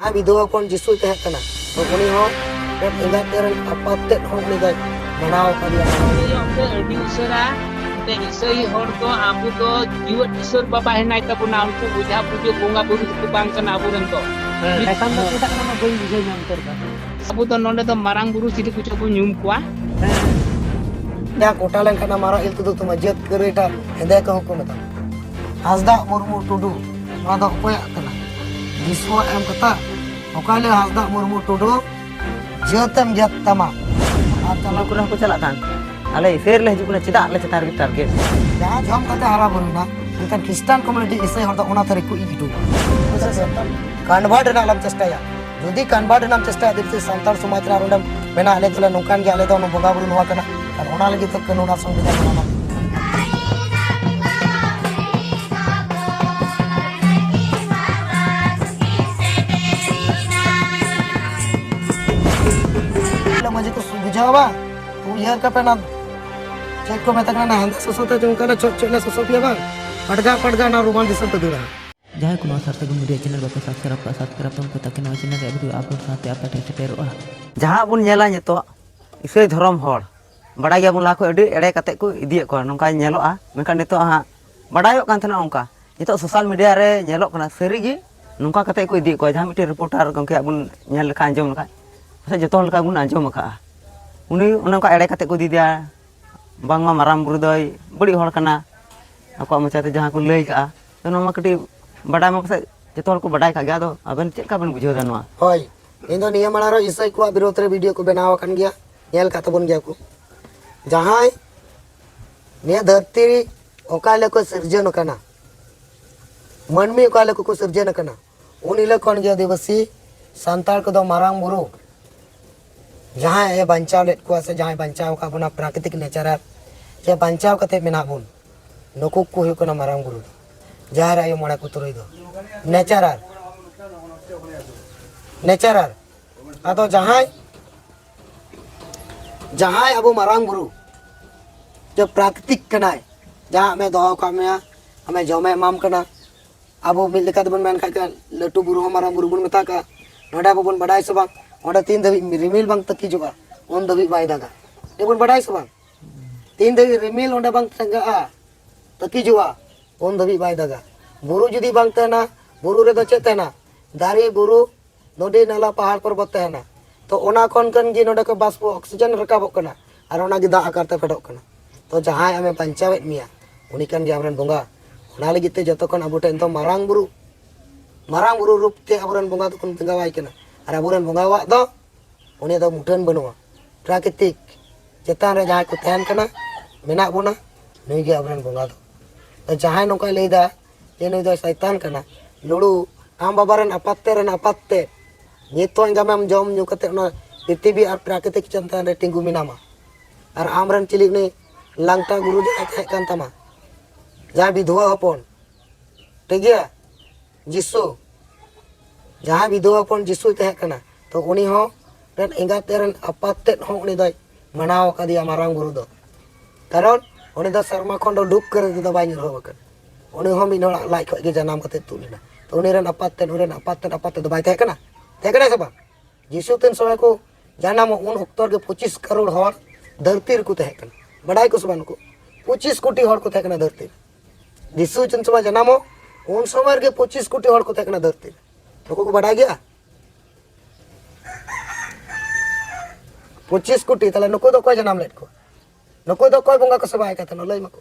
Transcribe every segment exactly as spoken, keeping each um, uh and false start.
ᱟᱨ ᱵᱤᱫᱷᱚᱵᱟ ᱦᱚᱯᱚᱱ ᱡᱤᱥᱩᱭ ᱛᱟᱦᱮᱸ ᱠᱟᱱᱟ, ᱛᱚ ᱩᱱᱤ ᱦᱚᱸ ᱢᱤᱫ ᱮᱸᱜᱟᱛ ᱛᱮ ᱨᱮᱱ ᱟᱯᱟᱛ ᱛᱮᱫ ᱦᱚᱸ ᱩᱱᱤ ᱫᱚᱭ ᱢᱟᱱᱟᱣ ᱟᱠᱟᱫᱮᱭᱟ᱾ ᱚᱱᱛᱮ ᱟᱹᱰᱤ ᱩᱥᱟᱹᱨᱟ ᱮᱱᱛᱮ ᱤᱥᱟᱹᱭ ᱦᱚᱲ ᱫᱚ ᱟᱵᱚ ᱫᱚ ᱡᱤᱣᱮᱫ ᱤᱥᱚᱨ ᱵᱟᱵᱟ ᱦᱮᱱᱟᱭ ᱛᱟᱵᱚᱱᱟ, ᱩᱱᱠᱩ ᱵᱚᱡᱷᱟ ᱯᱩᱡᱟᱹ ᱵᱚᱸᱜᱟ ᱵᱩᱨᱩ ᱫᱚᱠᱚ ᱵᱟᱝ ᱠᱟᱱᱟ ᱟᱵᱚᱨᱮᱱ ᱫᱚ᱾ ᱦᱮᱸ᱾ ᱮᱠᱷᱟᱱ ᱫᱚ ᱪᱮᱫᱟᱜ ᱠᱟᱱᱟ ᱵᱟᱹᱧ ᱵᱩᱡᱷᱟᱹᱣ ᱧᱟᱢ ᱩᱛᱟᱹᱨ ᱫᱟ᱾ ᱟᱵᱚ ᱫᱚ ᱱᱚᱰᱮ ᱫᱚ ᱢᱟᱨᱟᱝ ᱵᱩᱨᱩ ᱪᱤᱞᱤ ᱠᱚᱪᱚ ᱵᱚᱱ ᱧᱩᱢ ᱠᱚᱣᱟ᱾ ᱦᱮᱸ᱾ ᱡᱟᱦᱟᱸ ᱠᱚᱴᱟ ᱞᱮᱱᱠᱷᱟᱱ ᱚᱱᱟ ᱢᱟᱨᱟᱜ ᱤᱞ ᱛᱩᱫᱩᱜ ᱛᱟᱢᱟ, ᱡᱟᱹᱛ ᱠᱟᱹᱨᱤ ᱮᱴᱟᱜ ᱦᱮᱸᱫᱮ ᱠᱚᱦᱚᱸ ᱠᱚ ᱢᱮᱛᱟᱢᱟ᱾ ᱦᱟᱸᱥᱫᱟᱜ ᱢᱩᱨᱢᱩ ᱴᱩᱰᱩ, ᱱᱚᱣᱟ ᱫᱚ ᱚᱠᱚᱭᱟᱜ ᱠᱟᱱᱟ? ᱫᱤᱥᱩᱣᱟᱜ ᱮᱢ ᱠᱟᱛᱷᱟ, ᱚᱠᱟ ᱞᱟᱹᱭ ᱦᱟᱸᱥᱫᱟᱜ ᱢᱩᱨᱢᱩ ᱴᱩᱰᱩ, ᱡᱟᱹᱛ ᱮᱢ ᱜᱮᱫ ᱛᱟᱢᱟ᱾ ᱟᱨ ᱚᱱᱟ ᱪᱟᱞᱟᱜ ᱠᱚᱨᱮ ᱦᱚᱸᱠᱚ ᱪᱟᱞᱟᱜ ᱠᱟᱱ, ᱟᱞᱮ ᱮᱥᱮᱨ ᱞᱮ ᱦᱤᱡᱩᱜ ᱠᱟᱱᱟ, ᱪᱮᱫᱟᱜ ᱞᱮ ᱪᱮᱛᱟᱱ ᱨᱮᱜᱮ ᱴᱟᱨᱜᱮᱴ? ᱡᱟᱦᱟᱸ ᱡᱚᱢ ᱠᱟᱛᱮ ᱦᱟᱨᱟ ᱵᱩᱨᱩᱭᱮᱱᱟ, ᱢᱮᱱᱠᱷᱟᱱ ᱠᱷᱨᱤᱥᱴᱟᱱ ᱠᱚᱢᱤᱭᱩᱱᱤᱴᱤ ᱤᱥᱟᱹᱭ ᱦᱚᱲ ᱫᱚ ᱚᱱᱟ ᱛᱮ ᱨᱮᱠᱚ ᱤᱫᱤ ᱦᱚᱴᱚ ᱠᱟᱜᱼᱟ᱾ ᱠᱚᱱᱵᱷᱟᱨᱴ ᱨᱮᱱᱟᱜ ᱞᱮᱢ ᱪᱮᱥᱴᱟᱭᱟ, ᱡᱩᱫᱤ ᱠᱚᱱᱵᱷᱟᱨᱴ ᱨᱮᱱᱟᱜ ᱮᱢ ᱪᱮᱥᱴᱟᱭᱟ, ᱡᱩᱫᱤ ᱥᱟᱱᱛᱟᱲ ᱥᱚᱢᱟᱡᱽ ᱨᱮ ᱟᱨ ᱚᱸᱰᱮᱢ ᱢᱮᱱᱟ, ᱟᱞᱮ ᱫᱚᱞᱮ ᱱᱚᱝᱠᱟᱱ ᱜᱮᱭᱟ, ᱟᱞᱮ ᱫᱚ ᱵᱚᱸᱜᱟ ᱵᱩᱨᱩ ᱱᱚᱣᱟ ᱠᱟᱱᱟ, ᱟᱨ ᱚᱱᱟ ᱞᱟᱹᱜᱤᱫ ᱛᱮ ᱠᱟᱹᱱᱩᱱ ᱟᱨ ᱥᱚᱝᱵᱤᱫᱷᱟᱱ ᱵᱮᱱᱟᱣ ᱢᱟ᱾ ᱢᱟᱹᱡᱷᱤ ᱠᱚ ᱵᱩᱡᱷᱟᱹᱣᱟ ᱵᱟᱝ? ᱩᱭᱦᱟᱹᱨ ᱠᱟᱯᱮ ᱱᱟ, ᱪᱮᱫ ᱠᱚ ᱢᱮᱛᱟ ᱠᱟᱱᱟ, ᱦᱮᱸᱫᱮ ᱥᱚᱥᱚ ᱛᱮ ᱡᱚᱢ ᱠᱟᱱᱟ, ᱪᱚᱴ ᱪᱚᱴ ᱞᱮ ᱥᱚᱥᱚ ᱯᱮᱭᱟ ᱵᱟᱝ? ᱯᱟᱰᱜᱟ ᱯᱟᱰᱜᱟ ᱱᱟ ᱨᱩᱢᱟᱞ ᱫᱤᱥᱚᱢ ᱯᱮ ᱫᱟᱹᱲᱟ᱾ ᱡᱟᱦᱟᱸᱭ ᱠᱚ ᱱᱚᱣᱟ ᱥᱟᱨᱥᱟᱹᱜᱩᱱ ᱢᱤᱰᱤᱭᱟ ᱪᱮᱱᱮᱞ ᱵᱟᱯᱮ ᱥᱟᱵᱥᱠᱨᱟᱭᱤᱵ ᱠᱟᱜᱼᱟ, ᱥᱟᱵᱥᱠᱨᱟᱭᱤᱵ ᱛᱟᱵᱚᱱ ᱯᱮ, ᱛᱟᱠᱤ ᱱᱚᱣᱟ ᱪᱮᱱᱮᱞ ᱨᱮᱭᱟᱜ ᱵᱷᱤᱰᱤᱭᱳ ᱟᱯᱞᱳᱰ ᱥᱟᱶᱛᱮ ᱟᱯᱮ ᱴᱷᱮᱱ ᱥᱮᱴᱮᱨᱚᱜᱼᱟ᱾ ᱡᱟᱦᱟᱸ ᱵᱚᱱ ᱧᱮᱞᱟ ᱱᱤᱛᱚᱜ, ᱤᱥᱟᱹᱭ ᱫᱷᱚᱨᱚᱢ ᱦᱚᱲ, ᱵᱟᱲᱟᱭ ᱜᱮᱭᱟᱵᱚᱱ ᱞᱟᱦᱟ ᱠᱷᱚᱱ ᱟᱹᱰᱤ ᱮᱲᱮ ᱠᱟᱛᱮ ᱠᱚ ᱤᱫᱤᱭᱮᱫ ᱠᱚᱣᱟ, ᱱᱚᱝᱠᱟ ᱧᱮᱞᱚᱜᱼᱟ᱾ ᱢᱮᱱᱠᱷᱟᱱ ᱱᱤᱛᱚᱜ ᱦᱟᱸᱜ ᱵᱟᱰᱟᱭᱚᱜ ᱠᱟᱱ ᱛᱟᱦᱮᱱᱟ ᱚᱱᱠᱟ, ᱱᱤᱛᱚᱜ ᱥᱳᱥᱟᱞ ᱢᱤᱰᱤᱭᱟ ᱨᱮ ᱧᱮᱞᱚᱜ ᱠᱟᱱᱟ ᱥᱟᱹᱨᱤᱜᱮ ᱱᱚᱝᱠᱟ ᱠᱟᱛᱮ ᱠᱚ ᱤᱫᱤᱭᱮᱫ ᱠᱚᱣᱟ᱾ ᱡᱟᱦᱟᱸ ᱢᱤᱫᱴᱮᱱ ᱨᱤᱯᱳᱨᱴᱟᱨ ᱜᱚᱢᱠᱮᱭᱟᱜ ᱵᱚᱱ ᱧᱮᱞ ᱞᱮᱠᱷᱟᱱ, ᱟᱸᱡᱚᱢ ᱞᱮᱠᱷᱟᱱ, ᱯᱟᱥᱮᱡ ᱡᱚᱛᱚ ᱦᱚᱲ ᱞᱮᱠᱟ ᱵᱚᱱ ᱟᱸᱡᱚᱢ ᱟᱠᱟᱫᱼᱟ, ᱩᱱᱤ ᱚᱱᱮ ᱚᱱᱠᱟ ᱮᱲᱮ ᱠᱟᱛᱮ ᱠᱚ ᱤᱫᱤᱭᱮᱫᱮᱭᱟ᱾ ᱵᱟᱝᱢᱟ ᱢᱟᱨᱟᱝ ᱵᱩᱨᱩ ᱫᱚᱭ ᱵᱟᱹᱲᱤᱡ ᱦᱚᱲ ᱠᱟᱱᱟ, ᱟᱠᱚᱣᱟᱜ ᱢᱚᱪᱟᱛᱮ ᱡᱟᱦᱟᱸ ᱠᱚ ᱞᱟᱹᱭ ᱠᱟᱜᱼᱟ᱾ ᱛᱚ, ᱱᱚᱣᱟ ᱢᱟ ᱠᱟᱹᱴᱤᱡ ᱵᱟᱰᱟᱭ ᱢᱟ ᱯᱟᱥᱮᱡ ᱡᱚᱛᱚ ᱦᱚᱲ ᱠᱚ ᱵᱟᱰᱟᱭ ᱠᱟᱜ ᱜᱮᱭᱟ, ᱟᱫᱚ ᱟᱵᱮᱱ ᱪᱮᱫ ᱞᱮᱠᱟ ᱵᱮᱱ ᱵᱩᱡᱷᱟᱹᱣ ᱮᱫᱟ ᱱᱚᱣᱟ? ᱦᱳᱭ, ᱤᱧ ᱫᱚ ᱱᱤᱭᱟᱹ ᱢᱟᱲᱟᱝ ᱨᱮ ᱤᱥᱟᱹᱭ ᱠᱚᱣᱟᱜ ᱵᱤᱨᱳᱫᱷ ᱨᱮ ᱵᱷᱤᱰᱤᱭᱳ ᱠᱚ ᱵᱮᱱᱟᱣ ᱟᱠᱟᱱ ᱜᱮᱭᱟ, ᱧᱮᱞ ᱠᱟᱜ ᱛᱟᱵᱚᱱ ᱜᱮᱭᱟ ᱠᱚ᱾ ᱡᱟᱦᱟᱸᱭ ᱱᱤᱭᱟᱹ ᱫᱷᱟᱹᱨᱛᱤ ᱚᱠᱟ ᱦᱤᱞᱳᱜ ᱠᱚ ᱥᱤᱨᱡᱚᱱ ᱟᱠᱟᱱᱟ, ᱢᱟᱹᱱᱢᱤ ᱚᱠᱟ ᱦᱤᱞᱳᱜ ᱠᱚ ᱥᱤᱨᱡᱚᱱ ᱟᱠᱟᱱᱟ, ᱩᱱ ᱦᱤᱞᱳᱜ ᱠᱷᱚᱱ ᱜᱮ ᱟᱹᱫᱤᱵᱟᱹᱥᱤ ᱥᱟᱱᱛᱟᱲ ᱠᱚᱫᱚ ᱢᱟᱨᱟᱝ ᱵᱩᱨᱩ ᱡᱟᱦᱟᱸᱭ ᱮ ᱵᱟᱧᱪᱟᱣ ᱞᱮᱫ ᱠᱚᱣᱟ ᱥᱮ ᱡᱟᱦᱟᱸᱭ ᱵᱟᱧᱪᱟᱣ ᱟᱠᱟᱫ ᱵᱚᱱᱟ ᱯᱨᱟᱠᱨᱤᱛᱤᱠ ᱱᱮᱪᱟᱨᱟᱞ ᱡᱮ ᱵᱟᱧᱪᱟᱣ ᱠᱟᱛᱮ ᱢᱮᱱᱟᱜ ᱵᱚᱱ, ᱱᱩᱠᱩ ᱠᱚ ᱦᱩᱭᱩᱜ ᱠᱟᱱᱟ ᱢᱟᱨᱟᱝ ᱵᱩᱨᱩ ᱫᱚ, ᱡᱟᱦᱮᱨ ᱟᱭᱳ, ᱢᱚᱬᱮ ᱠᱚ ᱛᱩᱨᱩᱭ ᱫᱚ ᱱᱮᱪᱟᱨᱟᱞ, ᱱᱮᱪᱟᱨᱟᱞ᱾ ᱟᱫᱚ ᱡᱟᱦᱟᱸᱭ, ᱡᱟᱦᱟᱸᱭ ᱟᱵᱚ ᱢᱟᱨᱟᱝ ᱵᱩᱨᱩ ᱡᱮ ᱯᱨᱟᱠᱨᱤᱛᱤᱠ ᱠᱟᱱᱟᱭ, ᱡᱟᱦᱟᱸ ᱟᱢᱮ ᱫᱚᱦᱚ ᱟᱠᱟᱫ ᱢᱮᱭᱟ, ᱟᱢᱮ ᱡᱚᱢᱮ ᱮᱢᱟᱢ ᱠᱟᱱᱟ, ᱟᱵᱚ ᱢᱤᱫ ᱞᱮᱠᱟ ᱛᱮᱵᱚᱱ ᱢᱮᱱ ᱠᱷᱟᱡ ᱠᱷᱟᱱ ᱞᱟᱹᱴᱩ ᱵᱩᱨᱩ ᱦᱚᱸ ᱢᱟᱨᱟᱝ ᱵᱩᱨᱩ ᱵᱚᱱ ᱢᱮᱛᱟ ᱠᱟᱜᱼᱟ᱾ ᱱᱚᱰᱮ ᱟᱵᱚ ᱵᱚᱱ ᱵᱟᱰᱟᱭ ᱥᱮ ᱵᱟᱝ, ᱚᱸᱰᱮ ᱛᱤᱱ ᱫᱷᱟᱹᱵᱤᱡ ᱨᱤᱢᱤᱞ ᱵᱟᱝ ᱛᱟᱹᱠᱤᱡᱚᱜᱼᱟ, ᱩᱱ ᱫᱷᱟᱹᱵᱤᱡ ᱵᱟᱭ ᱫᱟᱜᱟ᱾ ᱟᱵᱚ ᱵᱚᱱ ᱵᱟᱰᱟᱭ ᱥᱮ ᱵᱟᱝ? ᱛᱤᱱ ᱫᱷᱟᱹᱵᱤᱡ ᱨᱤᱢᱤᱞ ᱚᱸᱰᱮ ᱵᱟᱝ ᱛᱟᱸᱜᱟᱜᱼᱟ, ᱛᱟᱹᱠᱤᱡᱚᱜᱼᱟ, ᱩᱱ ᱫᱷᱟᱹᱵᱤᱡ ᱵᱟᱭ ᱫᱟᱜᱟ᱾ ᱵᱩᱨᱩ ᱡᱩᱫᱤ ᱵᱟᱝ ᱛᱟᱦᱮᱱᱟ, ᱵᱩᱨᱩ ᱨᱮᱫᱚ ᱪᱮᱫ ᱛᱟᱦᱮᱱᱟ? ᱫᱟᱨᱮ, ᱵᱩᱨᱩ, ᱱᱚᱫᱤ, ᱱᱟᱞᱟ, ᱯᱟᱦᱟᱲ, ᱯᱚᱨᱵᱚᱛ ᱛᱟᱦᱮᱱᱟ᱾ ᱛᱚ ᱚᱱᱟ ᱠᱷᱚᱱ ᱠᱟᱱ ᱜᱮ ᱱᱚᱰᱮ ᱠᱚ ᱵᱟᱥᱯᱚ, ᱚᱠᱥᱤᱡᱮᱱ ᱨᱟᱠᱟᱵᱚᱜ ᱠᱟᱱᱟ ᱟᱨ ᱚᱱᱟ ᱜᱮ ᱫᱟᱜ ᱟᱠᱟᱨ ᱛᱮ ᱯᱷᱮᱰᱚᱜ ᱠᱟᱱᱟ᱾ ᱛᱚ ᱡᱟᱦᱟᱸᱭ ᱟᱢᱮ ᱵᱟᱧᱪᱟᱣᱮᱫ ᱢᱮᱭᱟ, ᱩᱱᱤ ᱠᱟᱱ ᱜᱮ ᱟᱢᱨᱮᱱ ᱵᱚᱸᱜᱟ᱾ ᱚᱱᱟ ᱞᱟᱹᱜᱤᱫ ᱛᱮ ᱡᱚᱛᱚ ᱠᱷᱚᱱ ᱟᱵᱚ ᱴᱷᱮᱱ ᱫᱚ ᱢᱟᱨᱟᱝ ᱵᱩᱨᱩ, ᱢᱟᱨᱟᱝ ᱵᱩᱨᱩ ᱨᱩᱯ ᱛᱮ ᱟᱵᱚᱨᱮᱱ ᱵᱚᱸᱜᱟ ᱫᱚᱵᱚᱱ ᱵᱚᱸᱜᱟᱣᱟᱭ ᱠᱟᱱᱟ᱾ ᱟᱨ ᱟᱵᱚᱨᱮᱱ ᱵᱚᱸᱜᱟᱣᱟᱜ ᱫᱚ ᱩᱱᱤ ᱫᱚ ᱢᱩᱴᱷᱟᱹᱱ ᱵᱟᱹᱱᱩᱜᱼᱟ᱾ ᱯᱨᱟᱠᱨᱤᱛᱤᱠ ᱪᱮᱛᱟᱱ ᱨᱮ ᱡᱟᱦᱟᱸᱭ ᱠᱚ ᱛᱟᱦᱮᱱ ᱠᱟᱱᱟ, ᱢᱮᱱᱟᱜ ᱵᱚᱱᱟ, ᱱᱩᱭ ᱜᱮ ᱟᱵᱚᱨᱮᱱ ᱵᱚᱸᱜᱟ ᱫᱚ᱾ ᱛᱚ ᱡᱟᱦᱟᱸᱭ ᱱᱚᱝᱠᱟᱭ ᱞᱟᱹᱭᱫᱟ ᱡᱮ ᱱᱩᱭ ᱫᱚᱭ ᱥᱟᱭᱛᱟᱱ ᱠᱟᱱᱟ, ᱞᱩᱲᱩ, ᱟᱢ ᱵᱟᱵᱟ ᱨᱮᱱ ᱟᱯᱟᱛ ᱛᱮᱫ ᱨᱮᱱ ᱟᱯᱟᱛ ᱛᱮᱫ, ᱱᱤᱛ ᱦᱚᱸ ᱮᱸᱜᱟᱢᱮᱢ ᱡᱚᱢ ᱧᱩ ᱠᱟᱛᱮ ᱚᱱᱟ ᱯᱨᱤᱛᱷᱤᱵᱤ ᱟᱨ ᱯᱨᱟᱠᱨᱤᱛᱤᱠ ᱪᱮᱛᱟᱱ ᱨᱮ ᱛᱤᱸᱜᱩ ᱢᱮᱱᱟᱢᱟ᱾ ᱟᱨ ᱟᱢᱨᱮᱱ ᱪᱤᱞᱤ ᱩᱱᱤ ᱞᱟᱝᱴᱟ ᱜᱩᱨᱩ ᱡᱟᱦᱟᱸᱭ ᱛᱟᱦᱮᱸ ᱠᱟᱱ ᱛᱟᱢᱟ, ᱡᱟᱦᱟᱸᱭ ᱵᱤᱫᱷᱩᱣᱟᱹ ᱦᱚᱯᱚᱱ, ᱴᱷᱤᱠ ᱜᱮᱭᱟ, ᱡᱤᱥᱩ, ᱡᱟᱦᱟᱸᱭ ᱵᱤᱫᱷᱩᱣᱟᱹ ᱦᱚᱯᱚᱱ ᱡᱤᱥᱩᱭ ᱛᱟᱦᱮᱸ ᱠᱟᱱᱟ, ᱛᱚ ᱩᱱᱤ ᱦᱚᱸ ᱨᱮᱱ ᱮᱸᱜᱟᱛ ᱨᱮᱱ ᱟᱯᱟᱛ ᱛᱮᱫ ᱦᱚᱸ ᱩᱱᱤ ᱫᱚᱭ ᱢᱟᱱᱟᱣ ᱟᱠᱟᱫᱮᱭᱟ ᱢᱟᱨᱟᱝ ᱵᱩᱨᱩ ᱫᱚ᱾ ᱠᱟᱨᱚᱱ ᱩᱱᱤ ᱫᱚ ᱥᱮᱨᱢᱟ ᱠᱷᱚᱱ ᱫᱚ ᱰᱩᱵ ᱠᱟᱛᱮ ᱫᱚ ᱵᱟᱭ ᱧᱩᱨᱦᱟᱹ ᱟᱠᱟᱱᱟ᱾ ᱩᱱᱤ ᱦᱚᱸ ᱢᱤᱫ ᱦᱚᱲᱟᱜ ᱞᱟᱡ ᱠᱷᱚᱱ ᱜᱮ ᱡᱟᱱᱟᱢ ᱠᱟᱛᱮ ᱛᱩᱫ ᱞᱮᱱᱟ᱾ ᱛᱚ ᱩᱱᱤ ᱨᱮᱱ ᱟᱯᱟᱛ ᱛᱮᱫ, ᱩᱱᱤ ᱨᱮᱱ ᱟᱯᱟᱛ ᱛᱮᱫ, ᱟᱯᱟᱛ ᱛᱮᱫ ᱫᱚ ᱵᱟᱭ ᱛᱟᱦᱮᱸ ᱠᱟᱱᱟ? ᱛᱟᱦᱮᱸ ᱠᱟᱱᱟ ᱥᱮ ᱵᱟᱝ? ᱡᱤᱥᱩ ᱛᱤᱱ ᱥᱚᱢᱚᱭ ᱠᱚ ᱡᱟᱱᱟᱢᱚᱜ, ᱩᱱ ᱚᱠᱛᱚ ᱨᱮᱜᱮ ᱯᱚᱸᱪᱤᱥ ᱠᱟᱨᱳᱲ ᱦᱚᱲ ᱫᱷᱟᱹᱨᱛᱤ ᱨᱮᱠᱚ ᱛᱟᱦᱮᱸ ᱠᱟᱱᱟ᱾ ᱵᱟᱰᱟᱭ ᱠᱚ ᱥᱮ ᱵᱟᱝ ᱱᱩᱠᱩ? ᱯᱚᱸᱪᱤᱥ ᱠᱳᱴᱤ ᱦᱚᱲ ᱠᱚ ᱛᱟᱦᱮᱸ ᱠᱟᱱᱟ ᱫᱷᱟᱹᱨᱛᱤ ᱨᱮ᱾ ᱡᱤᱥᱩ ᱛᱤᱱ ᱥᱚᱢᱚᱭ ᱡᱟᱱᱟᱢᱚᱜ, ᱩᱱ ᱥᱚᱢᱚᱭ ᱨᱮᱜᱮ ᱯᱚᱸᱪᱤᱥ ᱠᱳᱴᱤ ᱦᱚᱲ ᱠᱚ ᱛᱟᱦᱮᱸ ᱠᱟᱱᱟ ᱫᱷᱟᱹᱨᱛᱤ ᱨᱮ᱾ ᱱᱩᱠᱩ ᱠᱚ ᱵᱟᱰᱟᱭ ᱜᱮᱭᱟ? ᱯᱚᱸᱪᱤᱥ ᱠᱳᱴᱤ᱾ ᱛᱟᱦᱞᱮ ᱱᱩᱠᱩ ᱫᱚ ᱚᱠᱚᱭ ᱡᱟᱱᱟᱢ ᱞᱮᱫ ᱠᱚᱣᱟ? ᱱᱩᱠᱩ ᱫᱚ ᱚᱠᱚᱭ ᱵᱚᱸᱜᱟ ᱠᱚ ᱥᱮᱵᱟᱭ ᱠᱟᱱ ᱛᱟᱦᱮᱱᱟ? ᱞᱟᱹᱭ ᱢᱟᱠᱚ᱾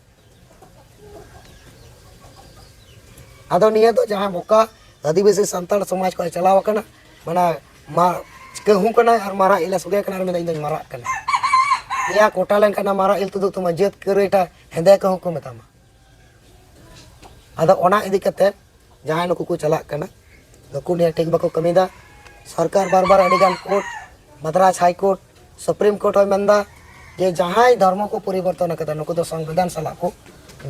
ᱟᱫᱚ ᱱᱤᱭᱟᱹ ᱫᱚ ᱡᱟᱦᱟᱸ ᱵᱚᱠᱟ ᱟᱹᱫᱤᱵᱟᱹᱥᱤ ᱥᱟᱱᱛᱟᱲ ᱥᱚᱢᱟᱡᱽ ᱠᱷᱚᱱ ᱪᱟᱞᱟᱣ ᱟᱠᱟᱱᱟ, ᱢᱟᱱᱮ ᱢᱟ ᱠᱟᱹᱦᱩ ᱠᱟᱱᱟᱭ ᱟᱨ ᱢᱟᱨᱟᱜ ᱤᱞ ᱮ ᱥᱚᱜᱮ ᱠᱟᱱᱟ ᱟᱨ ᱢᱮᱱᱫᱟ, "ᱤᱧ ᱫᱚᱧ ᱢᱟᱨᱟᱜ ᱠᱟᱱᱟ᱾" ᱱᱤᱭᱟ ᱠᱚᱴᱟ ᱞᱮᱱᱠᱷᱟᱱ ᱚᱱᱟ ᱢᱟᱨᱟᱜ ᱤᱞ ᱛᱩᱫᱩᱜ ᱛᱟᱢᱟ, ᱡᱟᱹᱛ ᱠᱟᱹᱨᱤᱴᱟ ᱦᱮᱸᱫᱮ ᱠᱟᱹᱦᱩ ᱠᱚ ᱢᱮᱛᱟᱢᱟ᱾ ᱟᱫᱚ ᱚᱱᱟ ᱤᱫᱤ ᱠᱟᱛᱮ ᱡᱟᱦᱟᱸᱭ ᱱᱩᱠᱩ ᱠᱚ ᱪᱟᱞᱟᱜ ᱠᱟᱱᱟ, ᱱᱩᱠᱩ ᱱᱤᱭᱟᱹ ᱴᱷᱤᱠ ᱵᱟᱠᱚ ᱠᱟᱹᱢᱤᱭᱮᱫᱟ᱾ ᱥᱚᱨᱠᱟᱨ ᱵᱟᱨ ᱵᱟᱨ ᱟᱹᱰᱤ ᱜᱟᱱ court, Madras high court, supreme court ᱦᱚᱸᱭ ᱢᱮᱱᱫᱟ ᱡᱮ ᱡᱟᱦᱟᱸᱭ ᱫᱷᱚᱨᱢᱚ ᱠᱚ ᱯᱚᱨᱤᱵᱚᱨᱛᱚᱱ ᱟᱠᱟᱫᱟ, ᱱᱩᱠᱩ ᱫᱚ ᱥᱚᱝᱵᱤᱫᱷᱟᱱ ᱥᱟᱞᱟᱜ ᱠᱚ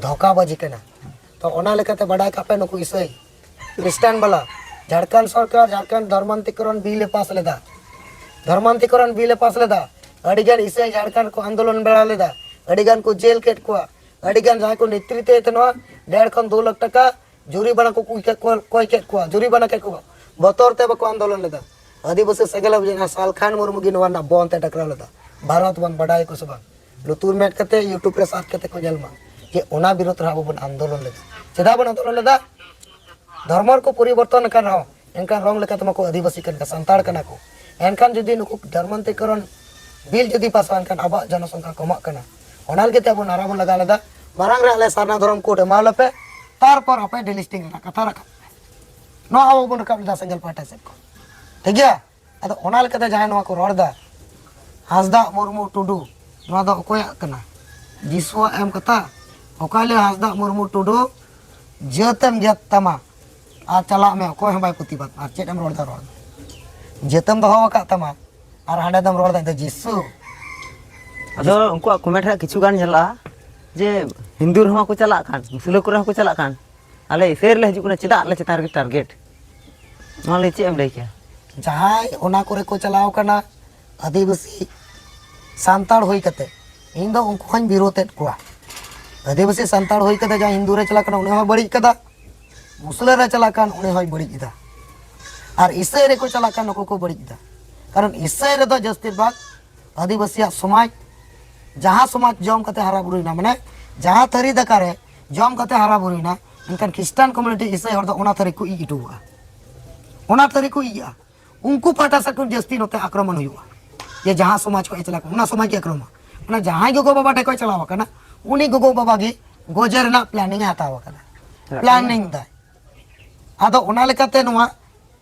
ᱫᱷᱳᱠᱟᱵᱟᱡᱤ ᱠᱟᱱᱟ᱾ ᱛᱚ ᱚᱱᱟ ᱞᱮᱠᱟᱛᱮ ᱵᱟᱰᱟᱭ ᱠᱟᱜ ᱯᱮ, ᱱᱩᱠᱩ ᱤᱥᱟᱹᱭ ᱠᱷᱨᱤᱥᱴᱟᱱ ᱵᱟᱞᱟ, ᱡᱷᱟᱲᱠᱷᱚᱸᱰ ᱥᱚᱨᱠᱟᱨ ᱡᱷᱟᱲᱠᱷᱚᱸᱰ ᱫᱷᱚᱨᱢᱟᱱᱛᱤᱠᱚᱨᱚᱱ ᱵᱤᱞ ᱮ ᱯᱟᱥ ᱞᱮᱫᱟ, ᱫᱷᱚᱨᱢᱟᱱᱛᱤᱠᱚᱨᱚᱱ ᱵᱤᱞ ᱮ ᱯᱟᱥ ᱞᱮᱫᱟ᱾ ᱟᱹᱰᱤ ᱜᱟᱱ ᱤᱥᱟᱹᱭ ᱡᱷᱟᱲᱠᱷᱚᱸᱰ ᱠᱚ ᱟᱱᱫᱳᱞᱚᱱ ᱵᱟᱲᱟ ᱞᱮᱫᱟ, ᱟᱹᱰᱤ ᱜᱟᱱ ᱠᱚ ᱡᱮᱞ ᱠᱮᱫ ᱠᱚᱣᱟ, ᱟᱹᱰᱤ ᱜᱟᱱ ᱡᱟᱦᱟᱸᱭ ᱠᱚ ᱱᱮᱛᱨᱤᱛᱵ ᱮᱫ ᱛᱟᱦᱮᱱᱟ, ᱰᱮᱲ ᱠᱷᱚᱱ ᱫᱩ ᱞᱟᱠᱷ ᱴᱟᱠᱟ ᱡᱩᱨᱤᱢᱟᱱᱟ ᱠᱚ ᱠᱚᱭ ᱠᱮᱫ ᱠᱚᱣᱟ, ᱠᱚᱭ ᱠᱮᱫ ᱠᱚᱣᱟ, ᱡᱩᱨᱤᱢᱟᱱᱟ ᱠᱮᱫ ᱠᱚᱣᱟ, ᱵᱚᱛᱚᱨ ᱛᱮ ᱵᱟᱠᱚ ᱟᱱᱫᱳᱞᱚᱱ ᱞᱮᱫᱟ᱾ ᱟᱹᱫᱤᱵᱟᱹᱥᱤ ᱥᱮᱸᱜᱮᱞ ᱚᱵᱷᱤᱡᱟᱱ ᱥᱟᱞᱠᱷᱟᱱ ᱢᱩᱨᱢᱩ ᱜᱮ ᱱᱚᱣᱟ ᱨᱮᱱᱟᱜ ᱵᱚᱱᱫᱷ ᱮ ᱴᱟᱠᱨᱟᱣ ᱞᱮᱫᱟ᱾ ᱵᱷᱟᱨᱚᱛ ᱵᱚᱱᱫᱷ ᱵᱟᱰᱟᱭᱟᱠᱚ ᱥᱮ ᱵᱟᱝ? ᱞᱩᱛᱩᱨ ᱢᱮᱫ ᱠᱟᱛᱮ YouTube ᱨᱮ ᱥᱟᱨᱪ ᱠᱟᱛᱮ ᱠᱚ ᱧᱮᱞ ᱢᱟ ᱡᱮ ᱚᱱᱟ ᱵᱤᱨᱩᱫᱷ ᱨᱮ ᱟᱵᱚ ᱵᱚᱱ ᱟᱱᱫᱳᱞᱚᱱ ᱞᱮᱫᱟ᱾ ᱪᱮᱫᱟᱜ ᱵᱚᱱ ᱟᱱᱫᱳᱞᱚᱱ ᱞᱮᱫᱟ? ᱫᱷᱚᱨᱢᱚ ᱨᱮᱠᱚ ᱯᱚᱨᱤᱵᱚᱨᱛᱚᱱ ᱟᱠᱟᱱ ᱨᱮᱦᱚᱸ ᱮᱱᱠᱷᱟᱱ ᱨᱚᱝ ᱞᱮᱠᱟᱛᱮ ᱢᱟᱠᱚ ᱟᱹᱫᱤᱵᱟᱹᱥᱤ ᱠᱟᱱ ᱜᱮᱭᱟ, ᱥᱟᱱᱛᱟᱲ ᱠᱟᱱᱟ ᱠᱚ᱾ ᱮᱱᱠᱷᱟᱱ ᱡᱩᱫᱤ ᱱᱩᱠᱩ ᱫᱷᱚᱨᱢᱟᱱᱛᱤᱠᱚᱨᱚᱱ ᱵᱤᱞ ᱡᱩᱫᱤ ᱯᱟᱥᱚᱜᱼᱟ, ᱮᱱᱠᱷᱟᱱ ᱟᱵᱚᱣᱟᱜ ᱡᱚᱱᱚᱥᱚᱝᱠᱷᱟ ᱠᱚᱢᱚᱜ ᱠᱟᱱᱟ᱾ ᱚᱱᱟ ᱞᱟᱹᱜᱤᱫ ᱛᱮ ᱟᱵᱚ ᱱᱟᱨᱟ ᱵᱚᱱ ᱞᱟᱜᱟᱣ ᱞᱮᱫᱟ, ᱢᱟᱲᱟᱝ ᱨᱮ ᱟᱞᱮ ᱥᱟᱨᱱᱟ ᱫᱷᱚᱨᱚᱢ ᱠᱳᱰ ᱮᱢᱟ ᱞᱮᱯᱮ, ᱛᱟᱨᱯᱚᱨ ᱟᱯᱮ delisting ᱨᱮᱱᱟᱜ ᱠᱟᱛᱷᱟ ᱨᱟᱠᱟᱵ ᱯᱮ᱾ ᱱᱚᱣᱟ ᱟᱵᱚ ᱵᱚᱱ ᱨᱟᱠᱟᱵ ᱞᱮᱫᱟ ᱥᱮᱸᱜᱮᱞ ᱯᱟᱦᱴᱟ ᱥᱮᱫ ᱠᱷᱚᱱ, ᱴᱷᱤᱠ ᱜᱮᱭᱟ? ᱟᱫᱚ ᱚᱱᱟ ᱞᱮᱠᱟᱛᱮ ᱡᱟᱦᱟᱸᱭ ᱱᱚᱣᱟ ᱠᱚ ᱨᱚᱲ ᱮᱫᱟ, ᱦᱟᱸᱥᱫᱟᱜ, ᱢᱩᱨᱢᱩ, ᱴᱩᱰᱩ, ᱱᱚᱣᱟ ᱫᱚ ᱚᱠᱚᱭᱟᱜ ᱠᱟᱱᱟ? ᱡᱤᱥᱩᱣᱟᱜ ᱮᱢ ᱠᱟᱛᱷᱟ? ᱚᱠᱟ ᱞᱟᱹᱭ ᱦᱟᱸᱥᱫᱟᱜ, ᱢᱩᱨᱢᱩ, ᱴᱩᱰᱩ, ᱡᱟᱹᱛ ᱮᱢ ᱜᱮᱫ ᱛᱟᱢᱟ ᱟᱨ ᱪᱟᱞᱟᱜ ᱢᱮ, ᱚᱠᱚᱭ ᱦᱚᱸ ᱵᱟᱭ ᱯᱨᱚᱛᱤᱵᱟᱫ᱾ ᱟᱨ ᱪᱮᱫ ᱮᱢ ᱨᱚᱲ ᱮᱫᱟ? ᱨᱚᱲ ᱫᱚ ᱡᱟᱹᱛ ᱮᱢ ᱫᱚᱦᱚ ᱟᱠᱟᱫ ᱛᱟᱢᱟ ᱟᱨ ᱦᱟᱸᱰᱮ ᱫᱚᱢ ᱨᱚᱲ ᱮᱫᱟ ᱤᱧ ᱫᱚ ᱡᱤᱥᱩ᱾ ᱟᱫᱚ ᱩᱱᱠᱩᱣᱟᱜ ᱠᱚᱢᱮᱱᱴ ᱨᱮ ᱠᱤᱪᱷᱩ ᱜᱟᱱ ᱧᱮᱞᱚᱜᱼᱟ ᱡᱮ ᱦᱤᱱᱫᱩ ᱨᱮᱦᱚᱸ ᱠᱚ ᱪᱟᱞᱟᱜ ᱠᱟᱱ, ᱢᱩᱥᱞᱟᱹ ᱠᱚᱨᱮ ᱦᱚᱸᱠᱚ ᱪᱟᱞᱟᱜ ᱠᱟᱱ, ᱟᱞᱮ ᱤᱥᱟᱹᱭ ᱨᱮᱞᱮ ᱦᱤᱡᱩᱜ ᱠᱟᱱᱟ, ᱪᱮᱫᱟᱜ ᱟᱞᱮ ᱪᱮᱛᱟᱱ ᱨᱮᱜᱮ ᱴᱟᱨᱜᱮᱴ? ᱱᱚᱣᱟ ᱞᱟᱹᱭ ᱪᱮᱫ ᱮᱢ ᱞᱟᱹᱭ ᱠᱮᱭᱟ? ᱡᱟᱦᱟᱸᱭ ᱚᱱᱟ ᱠᱚᱨᱮ ᱠᱚ ᱪᱟᱞᱟᱣ ᱠᱟᱱᱟ ᱟᱹᱫᱤᱵᱟᱹᱥᱤ ᱥᱟᱱᱛᱟᱲ ᱦᱩᱭ ᱠᱟᱛᱮ, ᱤᱧ ᱫᱚ ᱩᱱᱠᱩ ᱦᱚᱸᱧ ᱵᱤᱨᱳᱫᱮᱫ ᱠᱚᱣᱟ᱾ ᱟᱹᱫᱤᱵᱟᱹᱥᱤ ᱥᱟᱱᱛᱟᱲ ᱦᱩᱭ ᱠᱟᱛᱮ ᱡᱟᱦᱟᱸᱭ ᱦᱤᱱᱫᱩ ᱨᱮ ᱪᱟᱞᱟᱜ ᱠᱟᱱᱟ ᱩᱱᱤ ᱦᱚᱸᱭ ᱵᱟᱹᱲᱤᱡ ᱠᱟᱫᱟ, ᱢᱩᱥᱞᱟᱹ ᱨᱮ ᱪᱟᱞᱟᱜ ᱠᱟᱱ ᱩᱱᱤ ᱦᱚᱸᱭ ᱵᱟᱹᱲᱤᱡ ᱮᱫᱟ, ᱟᱨ ᱤᱥᱟᱹᱭ ᱨᱮᱠᱚ ᱪᱟᱞᱟᱜ ᱠᱟᱱ ᱱᱩᱠᱩ ᱠᱚ ᱵᱟᱹᱲᱤᱡ ᱮᱫᱟ᱾ ᱠᱟᱨᱚᱱ ᱤᱥᱟᱹᱭ ᱨᱮᱫᱚ ᱡᱟᱹᱥᱛᱤ ᱵᱷᱟᱜᱽ ᱟᱹᱫᱤᱵᱟᱹᱥᱤᱭᱟᱜ ᱥᱚᱢᱟᱡᱽ, ᱡᱟᱦᱟᱸ ᱥᱚᱢᱟᱡᱽ ᱡᱚᱢ ᱠᱟᱛᱮ ᱦᱟᱨᱟ ᱵᱩᱨᱩᱭᱮᱱᱟ, ᱢᱟᱱᱮ ᱡᱟᱦᱟᱸ ᱛᱷᱟᱹᱨᱤ ᱫᱟᱠᱟ ᱨᱮ ᱡᱚᱢ ᱠᱟᱛᱮ ᱦᱟᱨᱟ ᱵᱩᱨᱩᱭᱮᱱᱟ, ᱢᱮᱱᱠᱷᱟᱱ ᱠᱷᱨᱤᱥᱴᱟᱱ ᱠᱚᱢᱤᱭᱩᱱᱤᱴᱤ ᱤᱥᱟᱹᱭ ᱦᱚᱲ ᱫᱚ ᱚᱱᱟ ᱛᱷᱟᱹᱨᱤ ᱠᱚ ᱤᱡ ᱦᱚᱴᱚ ᱠᱟᱜᱼᱟ, ᱚᱱᱟ ᱛᱷᱟᱹᱨᱤ ᱠᱚ ᱤᱡᱼᱟ᱾ ᱩᱱᱠᱩ ᱯᱟᱦᱴᱟ ᱥᱮᱫ ᱠᱷᱚᱱ ᱡᱟᱹᱥᱛᱤ ᱱᱚᱛᱮ ᱟᱠᱨᱚᱢᱚᱱ ᱦᱩᱭᱩᱜᱼᱟ, ᱡᱮ ᱡᱟᱦᱟᱸ ᱥᱚᱢᱟᱡᱽ ᱠᱷᱚᱱ ᱮ ᱪᱟᱞᱟᱜ ᱠᱟᱱᱟ ᱚᱱᱟ ᱥᱚᱢᱟᱡᱽ ᱜᱮ ᱟᱠᱨᱚᱢᱚᱱ᱾ ᱚᱱᱟ ᱡᱟᱦᱟᱸᱭ ᱜᱚᱜᱚ ᱵᱟᱵᱟ ᱴᱷᱮᱱ ᱠᱷᱚᱱ ᱪᱟᱞᱟᱣ ᱟᱠᱟᱱᱟ, ᱩᱱᱤ ᱜᱚᱜᱚ ᱵᱟᱵᱟ ᱜᱮ ᱜᱚᱡᱮ ᱨᱮᱱᱟᱜ ᱯᱞᱮᱱᱤᱝ ᱮ ᱦᱟᱛᱟᱣ ᱟᱠᱟᱫᱟ, ᱯᱞᱮᱱᱤᱝ ᱫᱟᱭ᱾ ᱟᱫᱚ ᱚᱱᱟ ᱞᱮᱠᱟᱛᱮ ᱱᱚᱣᱟ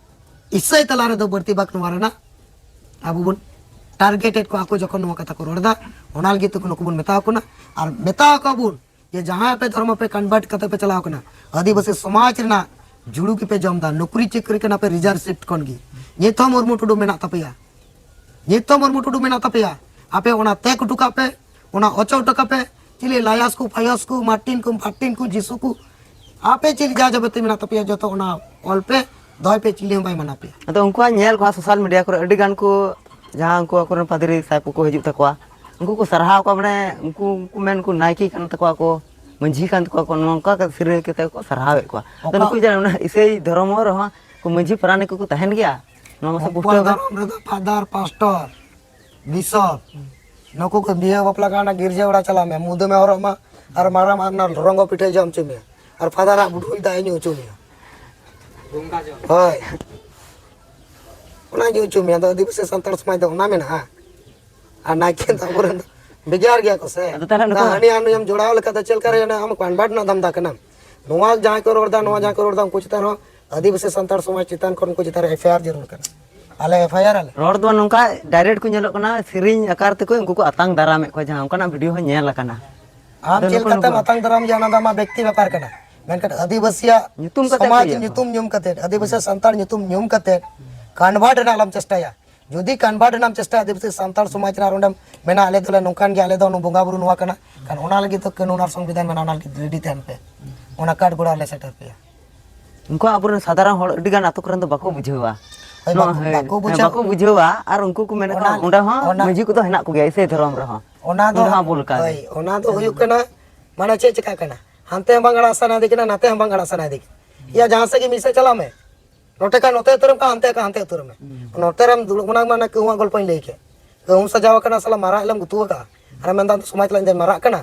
ᱤᱥᱟᱹᱭ ᱛᱟᱞᱟ ᱨᱮᱫᱚ ᱵᱟᱹᱲᱛᱤ ᱵᱷᱟᱜᱽ ᱱᱚᱣᱟ ᱨᱮᱱᱟᱜ ᱟᱵᱚ ᱵᱚᱱ ᱴᱟᱨᱜᱮᱴᱮᱰ ᱠᱚᱣᱟ᱾ ᱟᱠᱚ ᱡᱚᱠᱷᱚᱱ ᱱᱚᱣᱟ ᱠᱟᱛᱷᱟ ᱠᱚ ᱨᱚᱲ ᱮᱫᱟ, ᱚᱱᱟ ᱞᱟᱹᱜᱤᱫ ᱛᱮ ᱱᱩᱠᱩ ᱵᱚᱱ ᱢᱮᱛᱟ ᱠᱚ ᱠᱟᱱᱟ᱾ ᱟᱨ ᱢᱮᱛᱟ ᱠᱚᱣᱟ ᱵᱚᱱ ᱡᱮ ᱡᱟᱦᱟᱸᱭ ᱟᱯᱮ ᱫᱷᱚᱨᱢᱚ ᱯᱮ ᱠᱚᱱᱵᱷᱟᱨᱴ ᱠᱟᱛᱮ ᱯᱮ ᱪᱟᱞᱟᱣ ᱠᱟᱱᱟ, ᱟᱹᱫᱤᱵᱟᱹᱥᱤ ᱥᱚᱢᱟᱡᱽ ᱨᱮᱱᱟᱜ ᱡᱩᱲᱩ ᱜᱮᱯᱮ ᱡᱚᱢ ᱮᱫᱟ, ᱱᱚᱠᱨᱤ ᱪᱟᱹᱠᱨᱤ ᱠᱟᱱᱟ ᱯᱮ ᱨᱤᱡᱟᱨᱵᱷ ᱥᱤᱴ ᱠᱷᱚᱱ ᱜᱮ᱾ ᱱᱤᱛ ᱦᱚᱸ ᱢᱩᱨᱢᱩ ᱴᱩᱰᱩ ᱢᱮᱱᱟᱜ ᱛᱟᱯᱮᱭᱟ, ᱱᱤᱛ ᱦᱚᱸ ᱢᱩᱨᱢᱩ ᱴᱩᱰᱩ ᱢᱮᱱᱟᱜ ᱛᱟᱯᱮᱭᱟ᱾ ᱟᱯᱮ ᱚᱱᱟ ᱛᱮᱠ ᱦᱚᱴᱚ ᱠᱟᱜ ᱯᱮ, ᱚᱱᱟ ᱚᱪᱚᱜ ᱦᱚᱴᱚ ᱠᱟᱜ ᱯᱮ᱾ ᱪᱤᱞᱤ ᱞᱟᱭᱟᱥ ᱠᱚ, ᱯᱷᱟᱭᱚᱥ ᱠᱚ, ᱢᱟᱨᱴᱤᱱ ᱠᱚ, ᱯᱷᱟᱨᱴᱤᱱ ᱠᱚ, ᱡᱤᱥᱩ ᱠᱚ, ᱟᱯᱮ ᱪᱮᱫ ᱡᱟ ᱡᱟᱵᱚᱛᱤ ᱢᱮᱱᱟᱜ ᱛᱟᱯᱮᱭᱟ ᱡᱚᱛᱚ ᱚᱱᱟ ᱚᱞ ᱯᱮ, ᱫᱚᱦᱚᱭ ᱯᱮ, ᱪᱤᱞᱤ ᱦᱚᱸ ᱵᱟᱭ ᱢᱟᱱᱟ ᱯᱮᱭᱟ᱾ ᱟᱫᱚ ᱩᱱᱠᱩᱣᱟᱜ ᱧᱮᱞ ᱠᱚᱣᱟ ᱥᱳᱥᱟᱞ ᱢᱤᱰᱤᱭᱟ ᱠᱚᱨᱮ ᱟᱹᱰᱤ ᱜᱟᱱ ᱠᱚ, ᱡᱟᱦᱟᱸ ᱩᱱᱠᱩ ᱟᱠᱚᱨᱮᱱ ᱯᱟᱫᱽᱨᱤ ᱥᱟᱦᱮᱵᱽ ᱠᱚᱠᱚ ᱦᱤᱡᱩᱜ ᱛᱟᱠᱚᱣᱟ, ᱩᱱᱠᱩ ᱠᱚ ᱥᱟᱨᱦᱟᱣ ᱠᱚᱣᱟ, ᱢᱟᱱᱮ ᱩᱱᱠᱩ ᱠᱚ ᱢᱮᱱ ᱠᱚ ᱱᱟᱭᱠᱮ ᱠᱟᱱ ᱛᱟᱠᱚᱣᱟ ᱠᱚ, ᱢᱟᱹᱡᱷᱤ ᱠᱟᱱ ᱛᱟᱠᱚᱣᱟ ᱠᱚ, ᱱᱚᱝᱠᱟ ᱠᱟᱛᱮ ᱥᱤᱨᱟᱹ ᱠᱟᱛᱮ ᱠᱚ ᱥᱟᱨᱦᱟᱣᱮᱫ ᱠᱚᱣᱟ᱾ ᱛᱚ ᱚᱠᱟ ᱱᱩᱠᱩ ᱡᱟᱦᱟᱸ ᱚᱱᱟ ᱤᱥᱟᱹᱭ ᱫᱷᱚᱨᱚᱢ ᱨᱮᱦᱚᱸ ᱠᱚ ᱢᱟᱹᱡᱷᱤ ᱯᱟᱨᱟᱱᱤᱠ ᱠᱚᱠᱚ ᱛᱟᱦᱮᱱ ᱜᱮᱭᱟ? ᱱᱚᱣᱟ ᱢᱟᱥᱮ ᱩᱱᱠᱩᱣᱟᱜ ᱯᱩᱥᱴᱟᱹᱣ ᱫᱷᱚᱨᱚᱢ ᱨᱮᱫᱚ ᱯᱷᱟᱫᱟᱨ, ᱯᱟᱥᱴᱚᱨ, ᱵᱤᱥᱚᱯ, ᱱᱩᱠᱩ ᱠᱚ ᱵᱤᱦᱟᱹ ᱵᱟᱯᱞᱟ ᱠᱟᱱᱟ, ᱜᱤᱨᱡᱟᱹ ᱚᱲᱟᱜ ᱪᱟᱞᱟᱜ ᱢᱮ, ᱢᱩᱫᱟᱹᱢ ᱮ ᱦᱚᱨᱚᱜ ᱢᱟ, ᱟᱨ ᱢᱟᱨᱟᱝ ᱟᱨ ᱚᱱᱟ ᱨᱚᱝᱜᱚ ᱯᱤᱴᱷᱟᱹᱭ ᱡᱚᱢ ᱦᱚᱪᱚ ᱢᱮᱭᱟ, ᱟᱨ ᱯᱷᱟᱫᱟᱨᱟᱜ ᱵᱩᱰᱷᱩᱡ ᱫᱟᱜ ᱮ ᱧᱩ ᱦᱚᱪᱚ ᱢᱮᱭᱟ᱾ ᱦᱳᱭ, ᱚᱱᱟ ᱧᱩ ᱦᱚᱪᱚ ᱢᱮᱭᱟ᱾ ᱟᱫᱚ ᱟᱹᱫᱤᱵᱟᱹᱥᱤ ᱥᱟᱱᱛᱟᱲ ᱥᱚᱢᱟᱡᱽ ᱫᱚ ᱚᱱᱟ ᱢᱮᱱᱟᱜᱼᱟ᱾ ᱟᱨ ᱱᱟᱭᱠᱮ ᱫᱚ ᱟᱵᱚᱨᱮᱱ ᱫᱚ ᱵᱷᱮᱜᱟᱨ ᱜᱮᱭᱟ ᱠᱚ ᱥᱮ᱾ ᱟᱫᱚ ᱛᱟᱦᱚᱞᱮ ᱱᱩᱠᱩ ᱫᱟ ᱦᱟᱹᱱᱤ ᱟᱨ ᱱᱩᱭᱮᱢ ᱡᱚᱲᱟᱣ ᱞᱮᱠᱷᱟᱱ ᱫᱚ ᱪᱮᱫ ᱞᱮᱠᱟ ᱨᱮ ᱟᱢ convert ᱨᱮᱱᱟᱜ ᱫᱷᱟᱱᱫᱟ ᱠᱟᱱᱟᱢ? ᱱᱚᱣᱟ ᱡᱟᱦᱟᱸᱭ ᱠᱚ ᱨᱚᱲ ᱮᱫᱟ, ᱱᱚᱣᱟ ᱡᱟᱦᱟᱸᱭ ᱠᱚ ᱨᱚᱲ ᱮᱫᱟ, ᱩᱱᱠᱩ ᱪᱮᱛᱟᱱ ᱨᱮᱦᱚᱸ ᱟᱹᱫᱤᱵᱟᱹᱥᱤ ᱥᱟᱱᱛᱟᱲ ᱥᱚᱢᱟᱡᱽ ᱪᱮᱛᱟᱱ ᱠᱷᱚᱱ ᱩᱱᱠᱩ ᱪᱮᱛᱟᱱ ᱨᱮ F I R ᱡᱟᱹᱨᱩᱲ ᱠᱟᱱᱟ᱾ ᱟᱞᱮ F I R ᱟᱞᱮ᱾ ᱨᱚᱲ ᱫᱚ ᱱᱚᱝᱠᱟ direct ᱠᱚ ᱧᱮᱞᱚᱜ ᱠᱟᱱᱟ, ᱥᱮᱨᱮᱧ ᱟᱠᱟᱨ ᱛᱮᱠᱚ ᱩᱱᱠᱩ ᱠᱚ ᱟᱛᱟᱝ ᱫᱟᱨᱟᱢᱮᱫ ᱠᱚᱣᱟ, ᱡᱟᱦᱟᱸ ᱚᱱᱠᱟᱱᱟᱜ video ᱦᱚᱸ ᱧᱮᱞ ᱟᱠᱟᱱᱟ᱾ ᱟᱢ ᱟᱫᱚ ᱪᱮᱫ ᱱᱩᱠᱩ ᱞᱮᱠᱟᱛᱮᱢ ᱱᱩᱠᱩ ᱟᱛᱟᱝ ᱫᱟᱨᱟᱢ ᱜᱮᱭᱟ, ᱚᱱᱟ ᱫᱚ ᱟᱢᱟᱜ ᱵᱮᱠᱛᱤ ᱵᱮᱯᱟᱨ ᱠᱟᱱᱟ, ᱢᱮᱱᱠᱷᱟᱱ ᱟᱹᱫᱤᱵᱟᱹᱥᱤᱭᱟᱜ ᱧᱩᱛᱩᱢ ᱠᱟᱛᱮ ᱥᱚᱢᱟᱡᱽ ᱠᱚ ᱤᱭᱟᱹ ᱠᱚᱣᱟ᱾ ᱧᱩᱛᱩᱢ ᱧᱩᱢ ᱠᱟᱛᱮ, ᱟᱹᱫᱤᱵᱟᱹᱥᱤ ᱥᱟᱱᱛᱟᱲ ᱧᱩᱛᱩᱢ ᱧᱩᱢ ᱠᱟᱛᱮ convert ᱨᱮᱱᱟᱜ ᱟᱞᱚᱢ ᱪᱮᱥᱴᱟᱭᱟ᱾ ᱡᱩᱫᱤ convert ᱨᱮᱱᱟᱜ ᱮᱢ ᱪᱮᱥᱴᱟᱭᱟ, ᱟᱹᱫᱤᱵᱟᱹᱥᱤ ᱥᱟᱱᱛᱟᱲ ᱥᱚᱢᱟᱡᱽ ᱨᱮᱱᱟᱜ ᱚᱸᱰᱮᱢ ᱢᱮᱱᱟ, "ᱟᱞᱮ ᱫᱚᱞᱮ ᱱᱚᱝᱠᱟᱱ ᱜᱮᱭᱟ, ᱟᱞᱮ ᱫᱚ ᱱᱩ ᱵᱚᱸᱜᱟ ᱵᱩᱨᱩ ᱱᱚᱣᱟ ᱠᱟᱱᱟ", ᱠᱷᱟᱱ ᱚᱱᱟ ᱞᱟᱹᱜᱤᱫ ᱫᱚ ᱠᱟᱹᱱᱩᱱ ᱟᱨ ᱥᱚᱝᱵᱤᱫᱷᱟᱱ ᱢᱮᱱᱟᱜᱼᱟ, ᱚᱱᱟ ᱞᱟᱹᱜᱤᱫ ready ᱛᱟᱦᱮᱱ ᱯᱮ, ᱚᱱᱟ ᱠᱟᱴ ᱜᱚᱲᱟ ᱞᱮ ᱥᱮᱴᱮᱨ ᱯᱮᱭᱟ᱾ ᱩᱱᱠᱩ ᱟᱵᱚᱨᱮᱱ ᱥᱟᱫᱷᱟᱨᱚᱱ ᱦᱚᱲ ᱟᱹᱰᱤ ᱜᱟᱱ ᱟᱛᱳ ᱠᱚᱨᱮᱱ ᱫᱚ ᱵᱟᱠᱚ ᱵᱩᱡᱷᱟᱹᱣᱟ᱾ ᱦᱳᱭ, ᱱᱚᱣᱟ, ᱵᱟᱠᱚ, ᱦᱮᱸ, ᱵᱟᱠᱚ ᱦᱮᱸ, ᱵᱩᱡᱷᱟᱹᱣᱟ᱾ ᱵᱟᱠᱚ ᱵᱩᱡᱷᱟᱹᱣᱟ, ᱟᱨ ᱩᱱᱠᱩ ᱠᱚ ᱢᱮᱱᱟ ᱠᱚ, ᱚᱱᱟ, "ᱚᱸᱰᱮ ᱦᱚᱸ ᱚᱱᱟ, ᱢᱟᱹᱡᱷᱤ ᱠᱚᱫᱚ ᱦᱮᱱᱟᱜ ᱠᱚᱜᱮᱭᱟ, ᱤᱥᱟᱹᱭ ᱫᱷᱚᱨᱚᱢ ᱨᱮᱦᱚᱸ, ᱚᱱᱟ ᱫᱚ, ᱚᱸᱰᱮ ᱦᱚᱸ ᱟᱵᱚ ᱞᱮᱠᱟ ᱜᱮ᱾" ᱦᱳᱭ, ᱚᱱᱟ ᱫᱚ ᱦᱩᱭᱩᱜ ᱠᱟᱱᱟ, ᱢᱟᱱᱮ ᱪᱮᱫ ᱪᱮᱠᱟᱜ ᱠᱟᱱᱟ, ᱦᱟᱱᱛᱮ ᱦᱚᱸ ᱵᱟᱝ ᱟᱲᱟᱜ ᱥᱟᱱᱟᱭᱮᱫᱮ ᱠᱟᱱᱟ, ᱱᱟᱛᱮ ᱦᱚᱸ ᱵᱟᱝ ᱟᱲᱟᱜ ᱥᱟᱱᱟᱭᱮᱫᱮ ᱠᱟᱱᱟ᱾ ᱭᱟ, ᱡᱟᱦᱟᱸ ᱥᱮᱫ ᱜᱮ ᱢᱤᱫ ᱥᱮᱫ ᱪᱟᱞᱟᱜ ᱢᱮ, ᱱᱚᱛᱮ ᱠᱷᱟᱱ ᱱᱚᱛᱮ ᱩᱛᱟᱹᱨ ᱢᱮ, ᱦᱟᱱᱛᱮ ᱠᱷᱟᱱ ᱦᱟᱱᱛᱮ ᱩᱛᱟᱹᱨ ᱢᱮ᱾ ᱦᱩᱸ᱾ ᱱᱚᱛᱮ ᱨᱮᱢ ᱫᱩᱲᱩᱵ ᱠᱟᱱᱟ, ᱢᱟᱱᱮ ᱠᱟᱹᱦᱩᱣᱟᱜ ᱜᱚᱞᱯᱚᱧ ᱞᱟᱹᱭ ᱠᱮᱫ᱾ ᱠᱟᱹᱦᱩᱢ ᱥᱟᱡᱟᱣ ᱟᱠᱟᱱᱟ, ᱥᱟᱞᱟ ᱢᱟᱨᱟᱜ ᱮᱞᱮᱢ ᱜᱩᱛᱩ ᱟᱠᱟᱫᱼᱟ᱾ ᱟᱨᱮᱢ ᱢᱮᱱᱫᱟ, "ᱥᱚᱢᱟᱡᱽ ᱞᱟᱹᱜᱤᱫ ᱫᱚᱧ ᱢᱟᱨᱟᱜ ᱠᱟᱱᱟ?"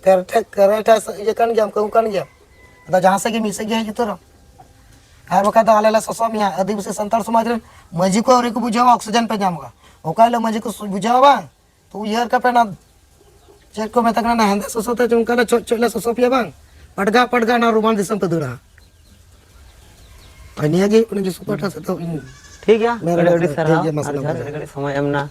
ᱠᱮᱨᱮᱴᱷᱮ, ᱠᱮᱨᱮᱴᱷᱮ ᱤᱭᱟᱹ ᱠᱟᱱ ᱜᱮᱭᱟᱢ, ᱠᱟᱹᱦᱩ ᱠᱟᱱ ᱜᱮᱭᱟᱢ᱾ ᱟᱫᱚ ᱡᱟᱦᱟᱸ ᱥᱮᱫ ᱜᱮ ᱢᱤᱫ ᱥᱮᱫ ᱜᱮ ᱦᱮᱡ ᱩᱛᱟᱹᱨᱚᱜ᱾ ᱟᱨ ᱵᱟᱠᱷᱟᱡ ᱫᱚ ᱟᱞᱮ ᱞᱮ ᱥᱚᱥᱚ ᱢᱮᱭᱟ, ᱟᱹᱫᱤᱵᱟᱹᱥᱤ ᱥᱟᱱᱛᱟᱲ ᱥᱚᱢᱟᱡᱽ ᱨᱮᱱ ᱢᱟᱹᱡᱷᱤ ᱠᱚ ᱟᱹᱣᱨᱤ ᱠᱚ ᱵᱩᱡᱷᱟᱹᱣᱟ, oxygen ᱯᱮ ᱧᱟᱢ ᱠᱟᱜᱼᱟ᱾ ᱚᱠᱟ ᱦᱤᱞᱳᱜ ᱢᱟᱹᱡᱷᱤ ᱠᱚ ᱥᱩ-, ᱵᱩᱡᱷᱟᱹᱣᱟ ᱵᱟᱝ, ᱛᱚ ᱩᱭᱦᱟᱹᱨ ᱠᱟᱯᱮ ᱱᱟ, ᱪᱮᱫ ᱠᱚ ᱢᱮᱛᱟ ᱠᱟᱱᱟ, ᱱᱟ ᱦᱮᱸᱫᱮ ᱥᱚᱥᱚ ᱛᱮ ᱪᱚᱝᱠᱟ ᱞᱮ ᱪᱚᱡ ᱪᱚᱡ ᱞᱮ ᱥᱚᱥᱚ ᱯᱮᱭᱟ ᱵᱟᱝ, ᱯᱟᱴᱜᱟ ᱯᱟᱴᱜᱟ ᱱᱟ ᱨᱩᱢᱟᱞ ᱫᱤᱥᱚᱢ ᱯᱮ ᱫᱟᱹᱲᱟ᱾ ᱟᱨ ᱱᱤᱭᱟᱹ ᱜᱮ ᱦᱩᱭᱩᱜ ᱠᱟᱱᱟ ᱡᱤᱥᱩ ᱯᱟᱦᱴᱟ ᱥᱮᱫ ᱫᱚ ᱤᱧ ᱴᱷᱤᱠ ᱜᱮᱭᱟ, ᱢᱮᱱ ᱟᱹᱰᱤ ᱨᱮᱱᱟᱜ ᱟᱹᱰᱤ ᱠᱟᱱᱟ᱾ ᱴᱷᱤᱠ ᱥᱟᱨᱦᱟᱣ, ᱜᱮᱭᱟ, ᱢᱟ ᱟᱨ ᱥᱟᱱᱟᱢ ᱡᱟᱦᱟᱸ ᱠᱚᱜᱮ᱾ ᱛᱤᱱᱟᱹᱜ ᱜᱷᱟᱹᱲᱤᱡ ᱥᱚᱢᱚᱭ ᱮᱢ ᱮᱱᱟ᱾